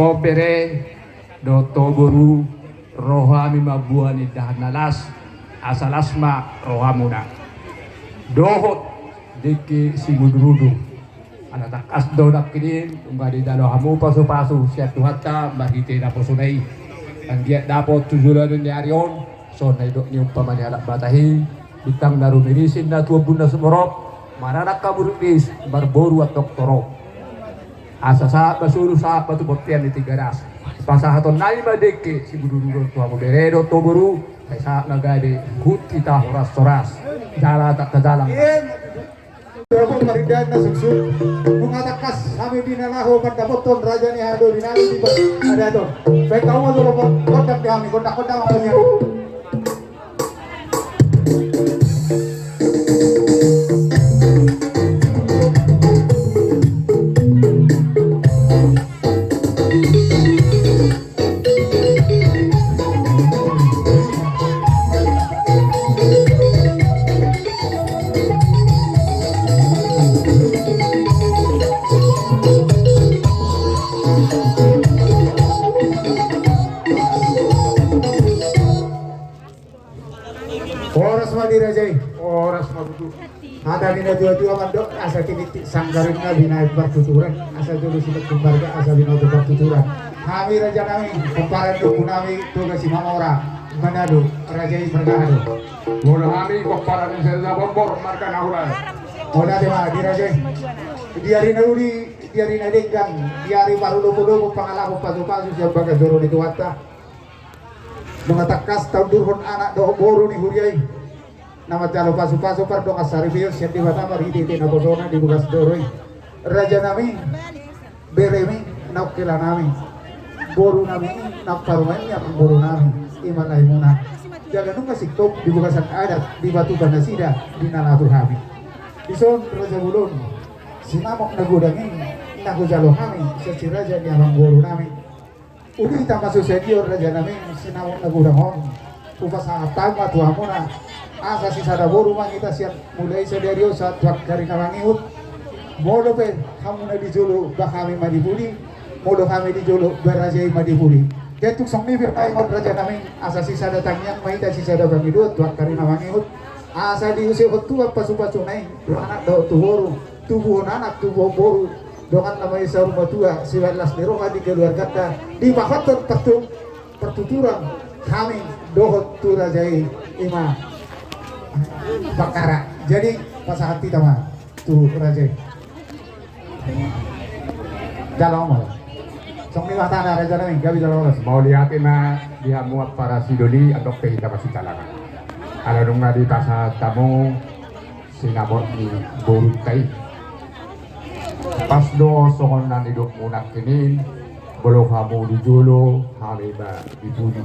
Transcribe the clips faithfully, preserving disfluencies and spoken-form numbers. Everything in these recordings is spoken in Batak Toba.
Bere dohot boru, ro hami mamboan indahan na las, asa las ma rohamuna. Dohot dengke simudurudur. Ala tangkas do nangkin i, nunga dijalo hamu pasupasu sian Tuhanta marhite naposona i. Anggiat dapot tu joloan ni ari on, songon na nidok ni umpama ni halak Batak i, bintang na rumiris, inna tu ombun na sumorop, maranak hamu riris, marboru antong torop. Asa sahat ma solu, sahat ma tu bontean ni Tigaras. Pasahatonnami ma dengke simudurudur tu hamu bere dohot boru, sai sahat ma gabe, huhut hita horashoras. Jala tangkas jala. Nunga tangkas hami di na laho mandapothon raja ni hahadoli nami di bas adaton. Baen hamu ma jolo gondang di hami, gondang-gondang ma hami. Horas ma di raja i. Horas ma tutu. Hata ni na tua-tua mandok, asa tinitip sanggar ninna binahen partuturan, asa jolo sipajumpang marga asa binoto partuturan. Hami raja nami, pomparan ni ompu nami Toga Simamora, Manado, raja i marga Hado. Molo hami pomparan ni Sari Nabombor marga Nahulae. Mauliate ma di raja i. Di ari na uli, di ari na denggan, di ari parlopo-lopo, pangalahon pasu-pasu sian bagas joro ni Tuhanta. Nunga tangkas taundurhon anak dohot boru ni huria i na manjalo pasu-pasu pardongan saripeon sian Debata marhite-hite naposona di bagas joro i. Raja nami, bere nami, nahukela nami, boru nami, naung parumaen ni amangboru nami, i ma laemuna. Jala nunga singkop di bagasan adat dipatupa nasida di na laho tu hami. Dison raja bolon, sinamot na godang i na hujalo hami sian si raja ni amangboru nami. Uli tama so sadia on raja nami, sinamot na godang on hupasahat ma tu hamuna. Asa sisada boru ma hita sian mulai sadari on sahat tu angka ari na mangihut. Molo pe hamuna di jolo, ba hami ma di pudi. Molo hami di jolo, ba raja i ma di pudi. Jadi tung songon i pe ma ingot raja nami, asa sisada tangiang ma hita, sisada pangidoan tu angka ari na mangihut. Asa diusehon Tuhan pasu-pasuna i tu anak dohot tu boru, tubuhon anak, tubuhon boru, dongan na maesa, rumah tua, sibahen las ni roha di keluarganta, dipahothon partu-, partuturan hami dohot tu raja i, i ma pakara. Jadi pasahat hita ma tu raja i. Jalo ma. Songon i ma hatana raja nami, gabe jala horas. Mauliate ma di hamu ampara sidoli, andok pe hita masitalangan. Ala nunga dipasahat hamu sinamot ni borunta i. Pas do songon na nidokmu nangkin i, molo hamu di jolo, hami ma di pudi.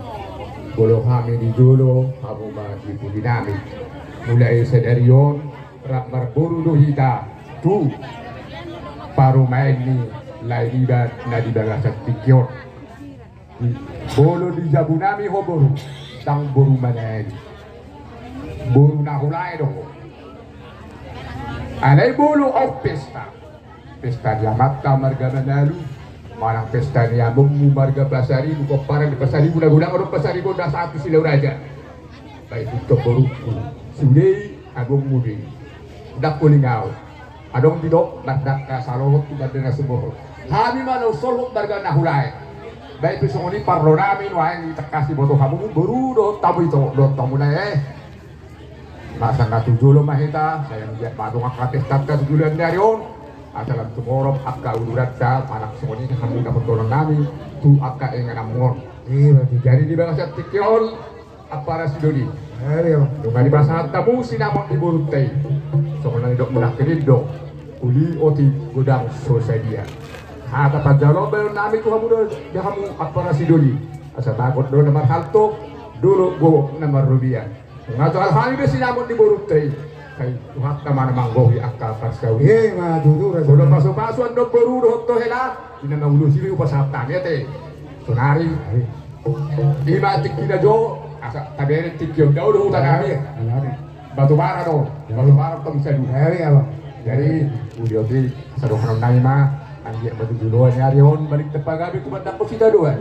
Molo hami di jolo, hamu ma di pudi nami. Mulai sadari on, rap marboru do hita tu parumaen ni lae niba na di bagasan tingki on. Molo di jabu nami ho boru, ndang boru manang i. Boru na hulae do ho. Alai molo aut pesta, pesta ni amanta marga Manalu, manang pesta ni amongmu marga Pasaribu, pomparan ni Pasaribu, na godang do Pasaribu, na sahat tu Silau Raja. Baen tu borungku, sude i amongmu do i. Ndang poling ahu. Adong didok, ndang, ndang na salohot tu banda na sumorop. Hami ma na umsolhot marga na hulae. Baen pe songon i parlo nami nuaeng, i tangkas diboto hamu boru dohot hamu ito dohot hamu lae. Masa na tu jolo ma hita, sai anggiat ma adong angka pestanta tu joloan ni ari on. Asa lam tumorop angka uduranta, manang songon i hamu dapothon nami tu angka ingananmu on. Jadi di bagasan tingki on, ampara sidoli. Nunga dipasahat hamu sinamot ni borunta i. Songon na nidokmu nangkin i do. Uli otik godang so sadia. Hata panjaloon baenon nami tu hamu do, di hamu ampara sidoli. Asa bagot do na marhalto, dolok gogok na marrobean. Nunga taal hami be sinamot ni borunta i. Sai Tuhanta ma na manggohi angka parsaulian. Ima tutu raja. Molo pasu-pasu andon boru dohot hela, i na maulos i be hupasahat hami ate. Sonari. I ma tingki na jo, asa tabereng tingki on, dao do huta nami. Batubara do, Batubara tong sadu. Jadi uli otik, asa dohonon nami ma. Anggiat ma tu joloan ni ari on, balik tempa gabe tu mandangkon sitadoan.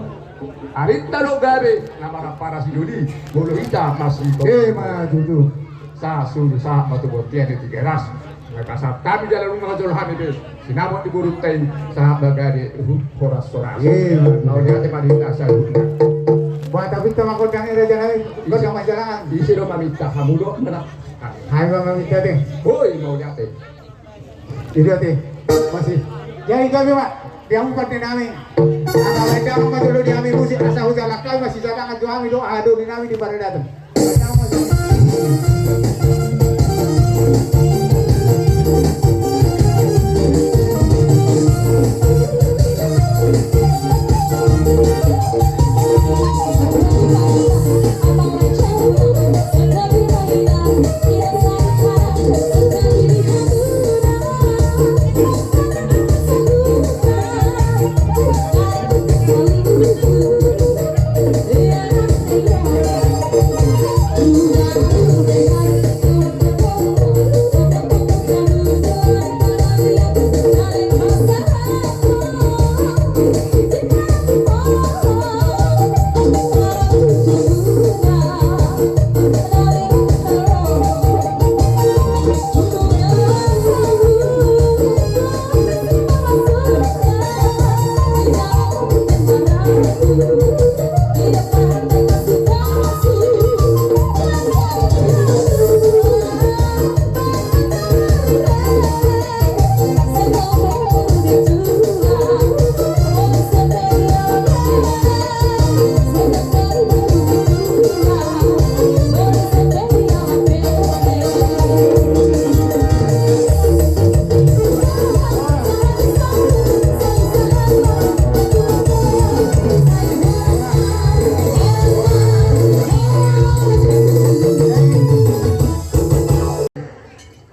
Arinta do gabe na marampara sidoli, molo hita masih. Eh, ma tutu. Sa sulu sahat ma tu bontean ni Tigaras. Nga kasat hami jala nunga jolo hami be sinamot di burunta i, sahat ma gabe ruhut horas-horas. Eh, ma tutu. Mauliate ma di hita saluhutna. Buat apa kita mangkondang i, raja nami? Gondang ma jalangan. Ise do maminta? Hamu do, anak. Hai, ma maminta deh. Hoi, mauliate. Jadi, ate, masih. Jadi kami, Pak, dia umpan di nami. Apa baca apa dulu di kami musik, asa hujan lakau masih jaga ngajo kami doa ado di nami di pada datang.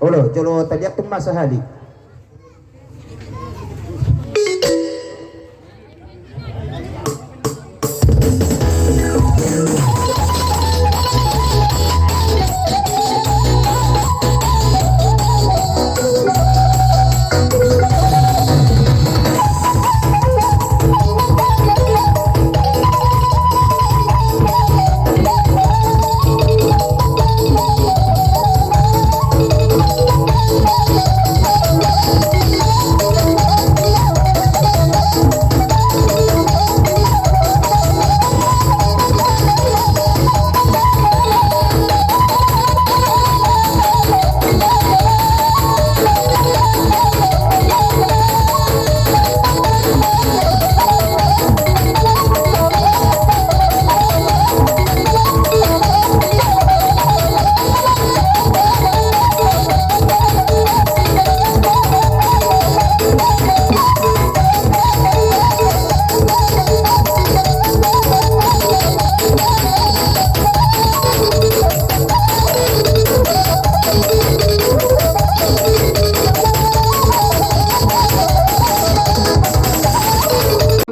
Olo, jolo taliat tu masa hali.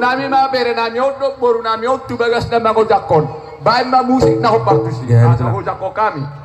Nami ma bere nami on dohot boru nami on tu bagas na mangojakhon. Baen ma musik na hombar tusi. Asa hojakhon hami.